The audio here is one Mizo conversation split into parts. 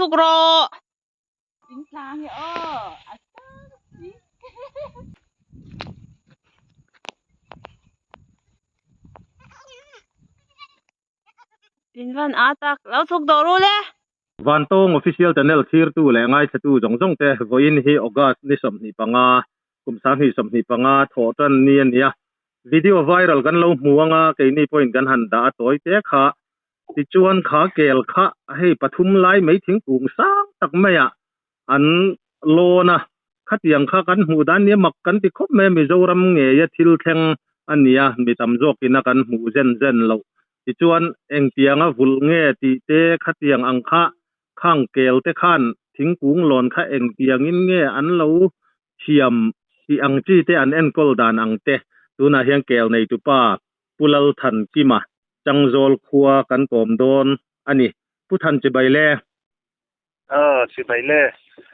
chhuk rawh. Thingtlang hi aw a sang si. In van a tak lo chhuk dawh ru le. Vantawng Official Channel thirtu leh ngaithlatu zawng zawng te vawiin hi August ni 25, kum 2025 thawh tan ni a ni a. Video viral kan lo hmu anga keini pawhin kan han dah a tawi te kha. Tichuan kha kel kha hei pathum lai mai thingkung sang tak maiah an lawn a, khatiang kha kan hmuh dan nia mak kan ti khawp mai a, Mizoram ngeia thil thleng a nia, mi tam zawkin a kan hmuh zen zen loh. Tichuan engtianga vulh nge tih te khatiang ang kha khang kel te khan thingkung lawn kha engtiangin nge an lo thiam tih ang chi te an enkawl dan ang te tunah hian kel neitupa Pu Lalthankima Changzawl khua kan kawm dawn a ni. Pu Than chibai le. Aw, chibai le.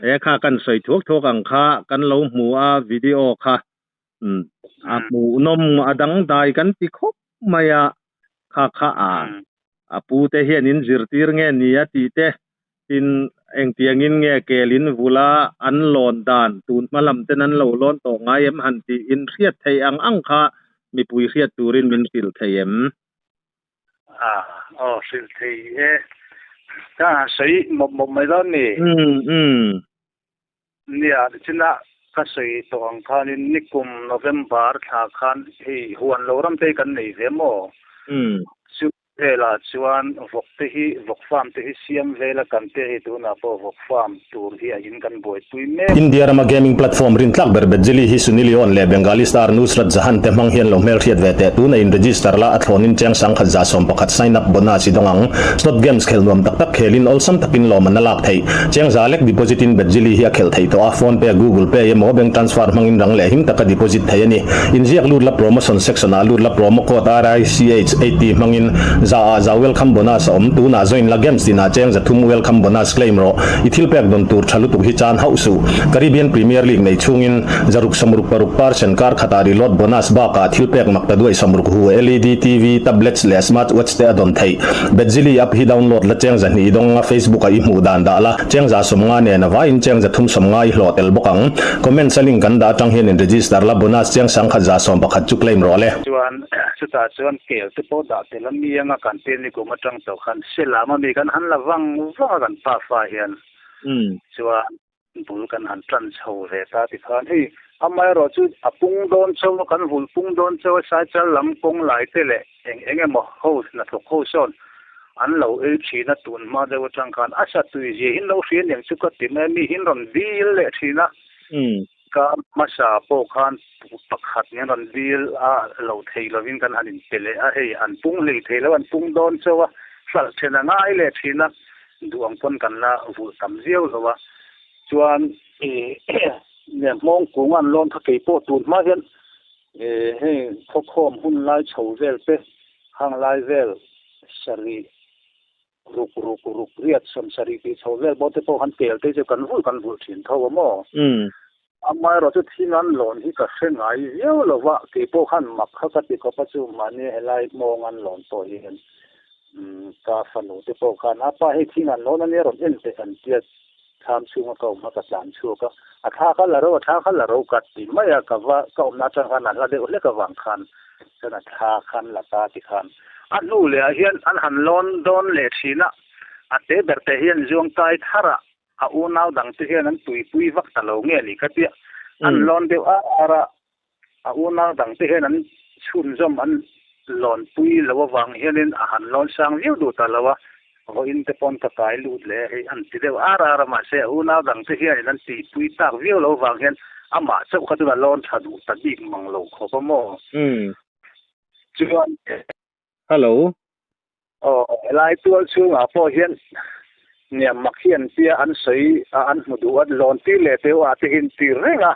E kha kan sawi thuak thuak ang kha kan lo hmu a video kha umm a hmuhnawm a dangdai kan ti khawp mai a kha kha a a pu te hian in zirtir nge ni a tih te tin engtiangin nge kel in vula an lawn dan tun hma lam ten an lo lawn tawh ngai em han tih in hriat theih ang ang kha mipui hriat turin min hrilh thei em? A, aw hrilh thei e. Ka han sawi mawp mawp mai dawn ni. Umm umm. Nia, china ka sawi tawh ang khanin nikum November thla khan hei huan lo ram te hi kan nei ve maw? Umm. Chu Velah chuan vawk te hi, vawk farm te hi siam vel a kan te hei tunah pawh vawk farm tur hi a in kan buaipui mek. India rama gaming platform rintlak ber Bejili hi Sunny Leone leh Bengali star Nusrat Jahan te hmang hian lo hmelhriat ve teh. Tuna in register la a thlawnin cheng 1111 sign up bonus i dawng ang. Slot games khel nuam tak tak khelin awlsam takin lawm an a lak theih. Cheng za lek deposit in Bejili hi a khelh theih tawh a, phone pay, Google Pay emaw bank transfer hmangin rang leh him taka deposit theih a ni. Inziak lut la promotion section ah lut la promo code RICH80 hmangin za ah za welcome bonus a awm. Tunah join la games tinah cheng 300 welcome bonus claim rawh. I thil pek dawn tur tha lutuk hi chan hauh suh. Caribbean Premier League nei chhungin 666 percent kar khatah reload bonus bakah thil pek mak ta duai 60 hu LED TV, tablets leh smart watch te a dawn theih. Bedzili app hi download la cheng 200 i dawng a Facebook ah i hmuh dan dah la cheng 150 nen a vaiin cheng 350 i hlawh tel bawk ang. Comments a link kan dah atang hian in register la bonus chiang 1111 chu claim rawh le. Chuan chutah chuan kel te pawh dah tel a mi anga kan pen ni kum atang tawh khan selam a mi kan han la vang vang a kan pafa hian chuan bul kan han tan chho ve ta tikhan hei amaherawh chu a pung dawn chauh a kan vulh pung dawn chauh a saichal lam kawng lai te leh eng eng emaw ho hnathawk ho sawn an lo ei thin a tun hma deuh atang khan a sa tui zia hin lo hria aniang chu ka ti mai a mi hin rawn dil leh thin a ka hmasa pawh khan pakhat min rawn dil a lo thei lovin kan han inpe leh a hei an pung hlei thei lo an pung dawn chauh a hralh then a ngai leh thin a duh ang pawn kan la vulh tam viau lo a chuan ih hmawng kung an lawn kha kei pawh tun hma hian Hei khawkhawm hun lai chho vel te, hang lai vel sarih ruk ruk ruk riat sawm sarih tih chho vel bawk te pawh khan tel te chu kan vulh kan vulh thin tho a maw? Amaherawh chu thing an lawn hi ka hre ngai viau lo va, kei pawh khan mak kha ka ti khawp a chu mahni helai hmawng an lawn pawh hian ka fanu te pawh khan a pa hei thing an lawn a nia rawn en teh an tia. Thlam chhunga ka awm kha ka tlan chhuak a, a thla kha la ro, a thla kha la ro ka ti mai a, ka va ka awmna atang khan a hla deuh hlek avang khan chuan a thla khan la ta ti khan a hnu leh ah hian an han lawn dawn leh thin a, a te ber te hian zuang kai thar a, a unau dang te hian an tuipui vak ta lo nge ni ka tia, an lawn deuh ar ar a, a unau dang te hian an chhunzawm an lawnpui lo avang hianin a han lawn sang viau duh ta lo a, vawiin te pawn ka kai lut leh hei an ti deuh ar ar a, mahse a unau dang te hianin an tihpui tak viau lo avang hian amah chauh kha chuan a lawn tha duh ta bik mang lo khawp a maw? Chuan. Hello. Aw, helai tual chhungah pawh hian niam mak hi an tia an sawi a, an hmu duh a, lawn tir leh teu ah te hi an tir reng a.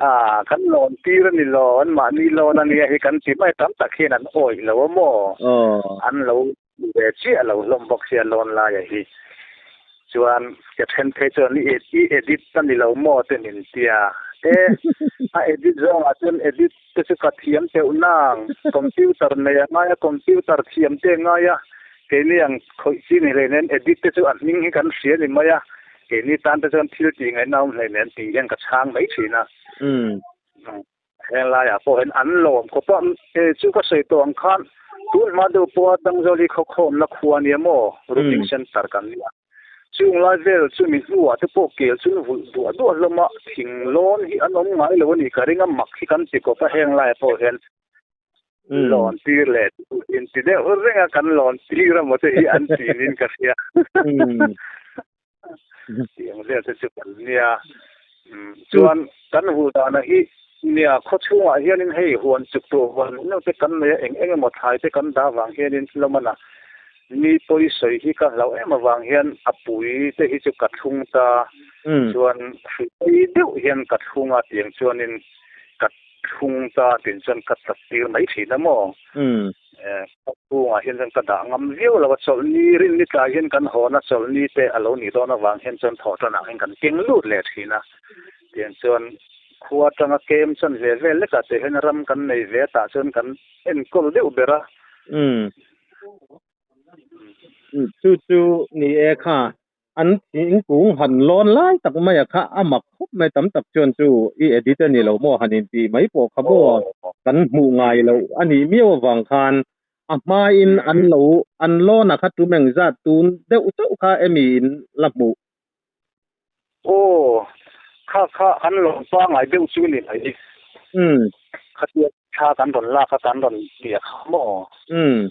A, kan lawn tir a ni lo, an mahni lawn a nia hi kan ti mai tam tak hian an awih lo a maw? An lo hmu ve chiah lo hlawm bawk sia lawn laia hi. Chuan ka then phei chuan i i edit a ni lo maw te min tia. E, a edit zawngah chuan edit te chu ka thiam teuh nang, computer nei a ngai a, computer thiam te a ngai a, Keini ang khawih chi ni hleinem edit te chu a hming hi kan hria ni mai a, keini tan te chuan thil tih ngaihna awm hleinem tih hian ka chhang mai thin a. Heng laiah pawh hian an lawm khawp a, chu ka sawi tawh ang khan tun hma deuh pawha Tangzawli khawkhawmna khua nia maw Routing Center kan nia. Chung lai vel chu mi hnuah te pawh kel chu vulh duah duah hlawm a, thing lawn hi an awm ngai lo a ni ka ring a, mak hi kan ti kawp a heng laiah pawh hian lawn tir leh inti deuh reng a kan lawn tir a maw te hi an ti niin ka hria. Tiang vel te chu kan nia. Chuan kan vulh dana hi nia khaw chhungah hianin hei huan chuk tur huan neuh te kan nei a, eng eng emaw thlai te kan dah vang hianin hlawmana mi pawi sawi hi ka hlauh em avang hian a pui te hi chu ka thlung ta chuan hrui deuh hian ka thlung a tiang chuanin ka thlung ta tin chuan ka tlat tir mai thin a maw? Ka chhungah hian chuan ka dah ngam viau lo a, chawlhni rinni tlai hian kan hawn a, chawlhni te a lo nih dawn avang hian chuan thawh tanah hian kan keng lut leh thin a, tiang chuan khua atanga kem chuan ve vel lekah te hian ram kan nei ve a tah chuan kan enkawl deuh ber a. Chu chu ni e kha An thingkung han lawn lai tak mai a kha a mak khawp mai tam tak chuan chu i edit a ni lo maw han intih mai pawh kha maw kan hmuh ngai loh a nih miau avang khan a hmain an lo an lawn a kha tum engzat tun deuh chauh kha emi in la hmuh. Aw, kha kha an lawn pangai deuh chu ni mai. Umm. Khatia thla kan rawn lak a kan rawn tia kha maw. Umm.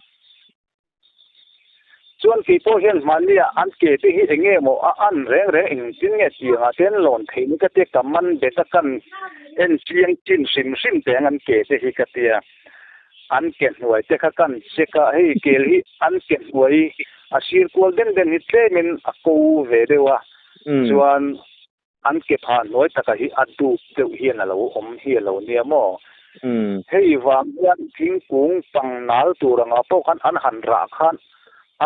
Chuan kei pawh hian mahnia an ke te hi eng nge maw a an reng reng engtin nge tiangah te an lawn theih ni ka tia ka man bet a kan en chiang chin hrim hrim teh ang an ke te hi ka tia an ke hnuai te kha kan check a hei kel hi an ke hnuai a sir kual den den hi tlemin a ko ve deuh a chuan An ke phah hnuai taka hi a dup deuh hian a lo awm hi a lo nia maw? Hei vang hian thingkung pang nal tur angah pawh khan an han rah khan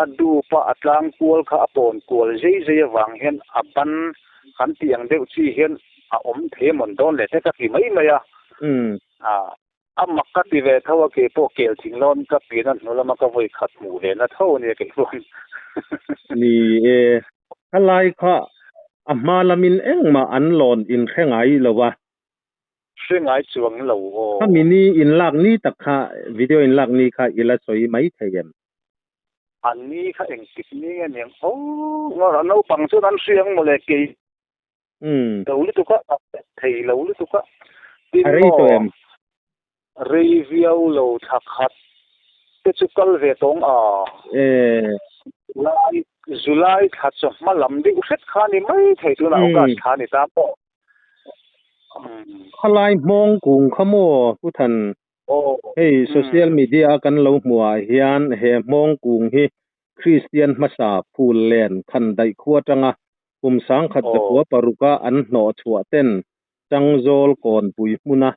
a dup a, a tlang kual kha a pawn kual zei zei avang hian a ban kan tih ang deuh chi hian a awm thei amawn dawn leh te ka ti mai mai a. A mak ka ti ve tho a, kei pawh kel thing lawn ka pian a hnu lama ka vawi khat hmuh ve na tho a nia kei pawh. Ni e, khalai kha a hma lamin engmah an lawn in hre ngai lo a. Hre ngai chuang lo aw. Khami ni inlak ni tak kha video inlak ni kha i la sawi mai thei em? A ni kha engtik ni nge niang aw, naupang chuan an hria ang mawle kei. Lo lutuk a, a thei lo lutuk a. Tin A rei tawh em? Rei viau lo thla khat te chu kal ve tawng a. July, July thla chawhma lam deuh hret kha ni mai thei tunah August thla ni ta pawh. Khalai hmawng kung kha maw Pu Than? Hei social media a kan lo hmuh ah hian he hmawng kung hi Kristian hmasa phul len khan daih khua atanga Kum sangkhat zakua paruka an hnawh chhuah ten Changzawl kawnpui hmuna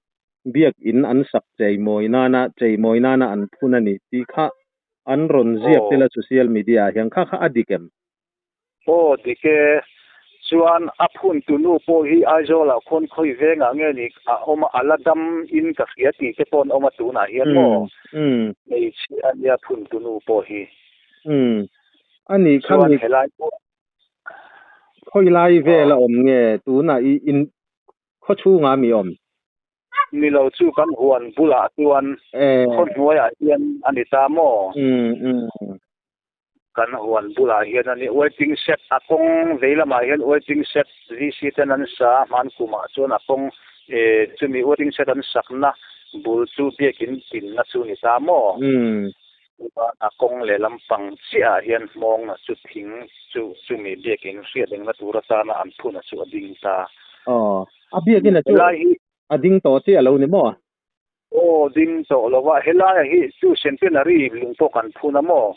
biakin an sak cheimawi nana cheimawi nana an phun a ni tih kha an rawn ziak tel a social media ah hian kha kha a dik em? Aw dik e, chuan a phun tunu pawh hi Aizawl ah khawn khawi vengah nge ni a awm a, a la dam in ka hria tih te pawh an awm a tunah hian maw hmeichhia a nia phun tunu pawh hi. Umm a nih kha Chuan helai pawh Khawi lai vel a awm nge tunah i in khaw chhungah mi awm? Ni lo chu kan huan bulah chuan khaw hnuaiah hian a ni ta maw? Kan huan bulah hian a ni. Waiting shed a kawng vei lamah hian waiting shed VC ten an sa a, hman kumah chuan a kawng chumi waiting shed an sakna bul chu biakin tinna chu ni ta maw? Chuan a kawng lehlam pang chiah ah hian hmawng chu thing chu chumi biakin hriat engna tur atana an phun a chu a ding ta. Aw, a biakin a chu a ding tawh chiah lo ni maw? Aw, ding tawh lo a, helai ah hi chu centenary lung pawh kan phun a maw?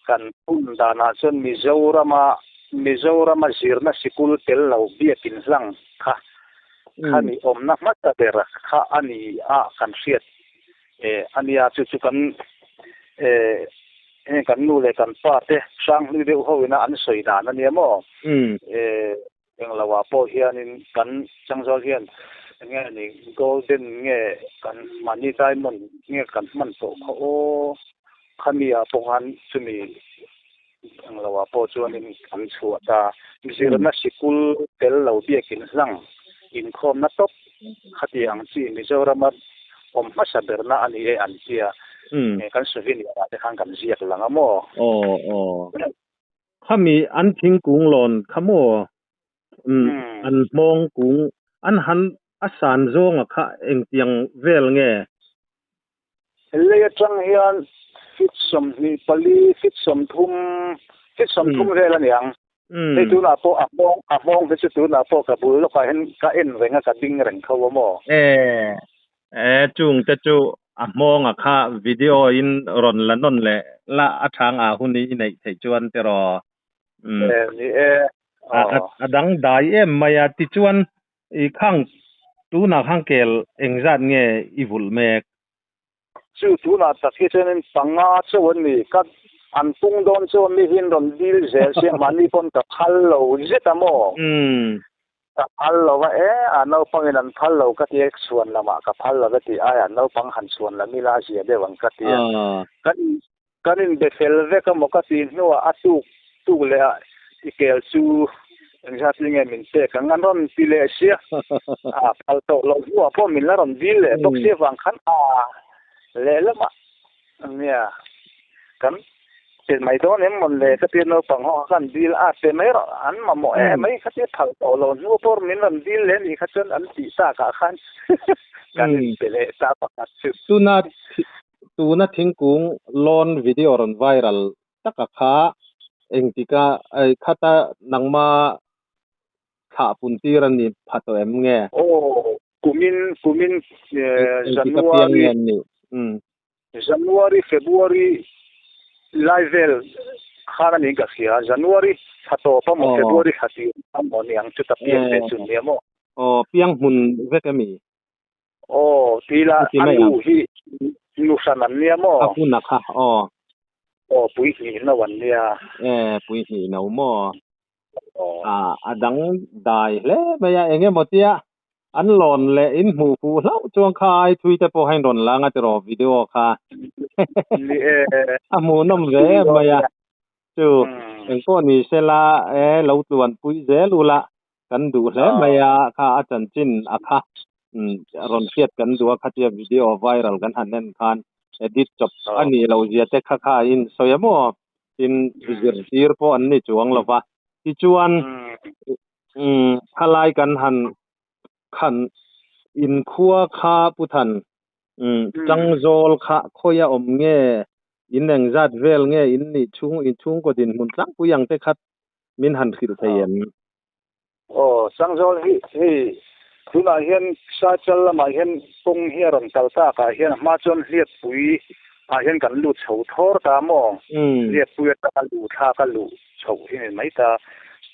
Kan phun danah chuan Mizorama Mizorama zirna sikul tel lo biakin hlang kha khani awmna hmasa ber kha a ni a kan hriat Eh a nia chu chu kan eh heng kan nu leh kan pa te hranghlui deuh ho ina an sawi dan a nia maw? Eh englo ah pawh hianin kan Changzawl hian enge ni golden nge kan mahni diamond nge kan hman tawh kha aw. Khami ah pawh khan chumi ang lo ah pawh chuanin an chhuah ta. Zirna sikul tel lo biakin hlang inkhawmna tawp khati ang chi Mizorama awm hmasa berna a ni e an tia. Kan souvenir ah te khan kan ziak lang a maw? Aw aw. Khami an thingkung lawn kha maw? An hmawng kung an han a san zawnga kha engtiang vel nge? Lei atang hian feet 24, feet 30, feet 30 vel a ni ang. Hei tunah pawh a hmawng, a hmawng hi chu tunah pawh ka bul lawkah hian ka en reng a, ka ding reng tho a maw? E, e, chung te chu a hmawnga kha video in rawn la nawn leh la a thang a hun i neih theih chuan tiraw? E, ni e, aw. A dang dai em mai a, tichuan I khang tunah khan kel engzat nge i vulh mek? Chu tunah tak hi chuanin panga chauh an ni. Ka an pung dawn chuan mi hian rawn dil zel sia mahni pawn ka phal lo zet a maw? Ka phal lo va e, a naupangin an phal lo ka tia chhuan lamah ka phal lo va tih aiah naupang han chhuan lam ila a zia deuh ang ka tia. Kan Kan inbe fel vek a maw ka tih hnuah a tuk tuk leh a i kel chu engzat nge min pek ang an rawn ti leh sia a phal tawh loh hnuah pawh min la rawn dil leh bawk sia vang khan a lehlamah nia kan pe mai dawn em mawn le ka tia naupang ho kha kan dil a pe mai rawh an mamawh em mai kha tia phal tawh loh hnuah pawh min rawn dil leh anih kha chuan an tih takah khan kan inpe leh ta pakhat chu. Tuna Tuna thingkung lawn video rawn viral taka kha engtika khata nangma thlah pun tir a ni pha tawh em nge? Aw, kumin, kumin January, January, February lai vel khan a niin ka hria. January thla tawp a maw, February thla tir a maw niang chu ta piang ve chu nia maw? Aw, piang hmun vek emi? Aw, tila a nu hi nu hran an nia maw? A huna kha, aw. Aw, pui hnih no an nia. E, pui hnih no maw? Aw. A, a dang dai hle mai a, eng emaw tia an lawn leh in hmuh fuh hlauh chuan kha ai thui te pawh kha in rawn lang a tiraw video kha. Ni e. A hmuhnawm ve em mai a, chu engpawh ni sela e lo tluan pui zel ula. Kan duh hle mai a, kha a chanchin a kha rawn hriat kan duh a, khatia video viral kan han en khan edit chawp a nih loh zia te kha kha a insawi a maw? Tin, zirtir pawh an ni chuang lo va. Tichuan, khalai kan han khan inkhua kha Pu Than, Changzawl kha khawi a awm nge, in engzat vel nge in nih chhung, inchhungkaw dinhmun tlangpui ang te kha min han hrilh thei em? Aw, Changzawl hi hei tunah hian Saichal lamah hian kawng hi a rawn kal tak ah hian a hma chuan Hliatpui ah hian kan lut chho thawr ta maw? Hliatpui atanga luh thlak a luh chhoh hi ni mai ta.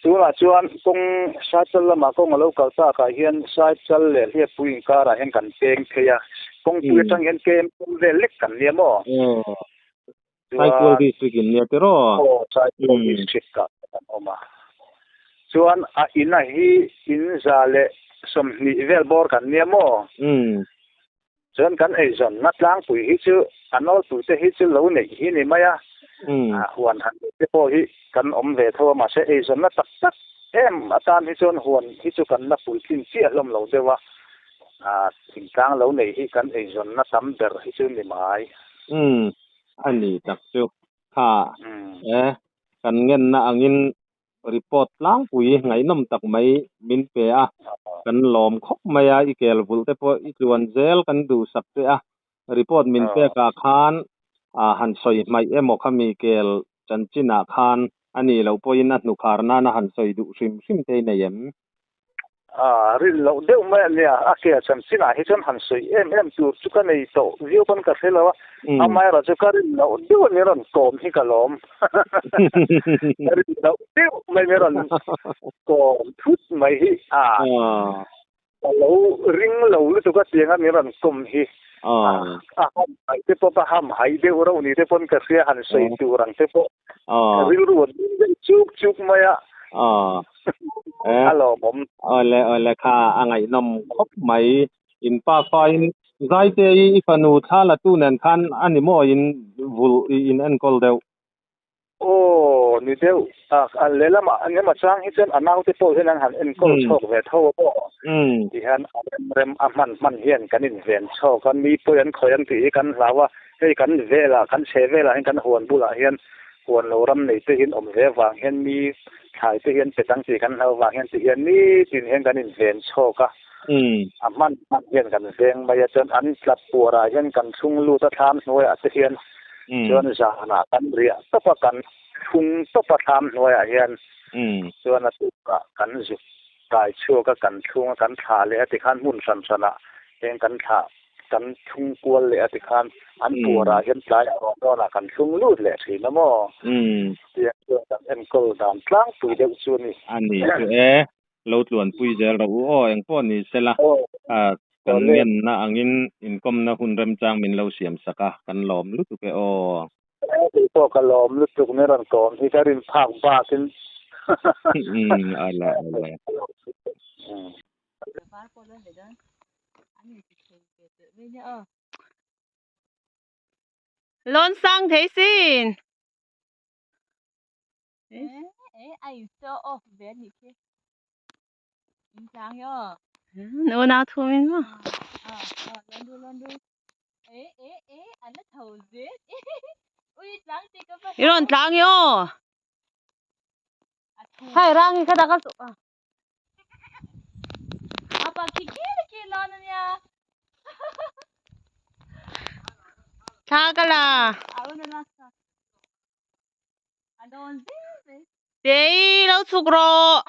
Tunah chuan kawng Saichal lamah kawng a lo kal tak ah hian Saichal leh Hliatpui inkarah hian kan peng phei a, kawngpui atang hian kem vel lek kan nia maw? Saitual district in nia tiraw? Aw, Saitual district ah kan awm a. Chuan a ina hi in 120 vel bawr kan nia maw? Chuan kan eizawnna tlangpui hi chu a nawltute hi chu lo neih hi ni mai a. Huan han neih te pawh hi kan awm ve tho a, mahse eizawnna tak tak em atan hi chuan huan hi chu kan la puitlin chiah hlawm lo deuh a. Thingtlang lo neih hi kan eizawnna tam ber hi chu ni mai. Umm, a ni tak chu. Kha e, kan ngenna angin report tlangpui ngaihnawm tak mai min pe a, kan lawm khawp mai a, i kel vulh te pawh i tluan zel kan duhsak che a, report min pekah khan han sawi hmaih emaw khami kel chanchinah khan a nih loh pawhin a hnukhar nana han sawi duh hrim hrim te i nei em? A rin loh deuh mai a nia, a ke a chanchinah hi chuan han sawi em em tur chu ka nei tawh viau pawn ka hre lo a, amaherawh chu ka rin loh deuh a ni rawn kawm hi ka lawm. Ka rin loh deuh mai ni rawn kawm thut mai hi a ka lo ring lo lutuk a tiang a ni rawn kawm hi. A ham haih te pawh ka ham haih deuh reuh ni te pawn ka hria han sawi tur ang te pawh. Ka rilru a ding deuh chuk chuk mai a. A lawmawm. Awle awle kha a ngaihnawm khawp mai. In pa fa in Zaite i i fanu thla la tu nen khan a ni maw in vulh i in enkawl deuh? Aw ni deuh tak a lehlamah engemaw chang hi chuan a naute pawh hian an han enkawl chhawk ve tho a maw ti hian a rem rem a hman hman hian kan inven chhawk a, mi pawi an khawih ang tih hi kan hlau a, hei kan velah kan chhe velah hian kan huan bulah hian huan lo ram nei te hian awm ve vang hian mi thlai te hian pe dang tih kan hlau vang hian ti hian nitin hian kan inven chhawk a. A hman hman hian kan veng mai a, chuan an tlat puarah hian kan thlung lut a thlam hnuaiah te hian chuan zanah kan riah tawp a, kan thlung tawp a thlam hnuaiah hian chuan a tukah kan zuk kai chhuak a, kan thlung a, kan thlah leh a tikhan hmun hran hranah heng kan thlah kan thlung kual leh a tikhan an puarah hian tlaiah rawn dawnah kan thlung lut leh thin a maw? Tiang chuan kan enkawl dan tlangpui deuh chu a ni. A ni chu e. Lo tluanpui zel rawh u aw, engpawh ni sela kan ngenna angin inkawmna hun remchang min lo siam sak a, kan lawm lutuk e aw. Kei pawh ka lawm lutuk min rawn kawm hi ka rin phak bakin. Umm ala ala. Lawn sang thei sin. Nuna thu min maw. I rawn tlang i aw. Hai rang i kha dak a Thla ka la. Tei lo chhuk rawh.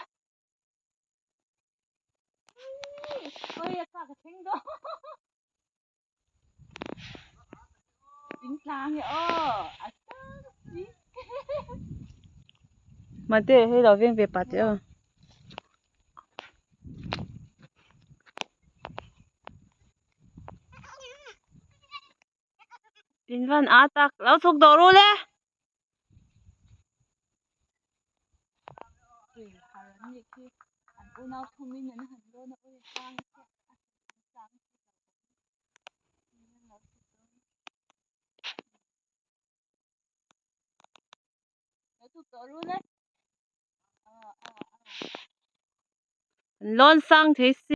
Mate hei lo veng ve pah teh aw. In van a tak lo chhuk dawh ru le. Lawn sang thei si.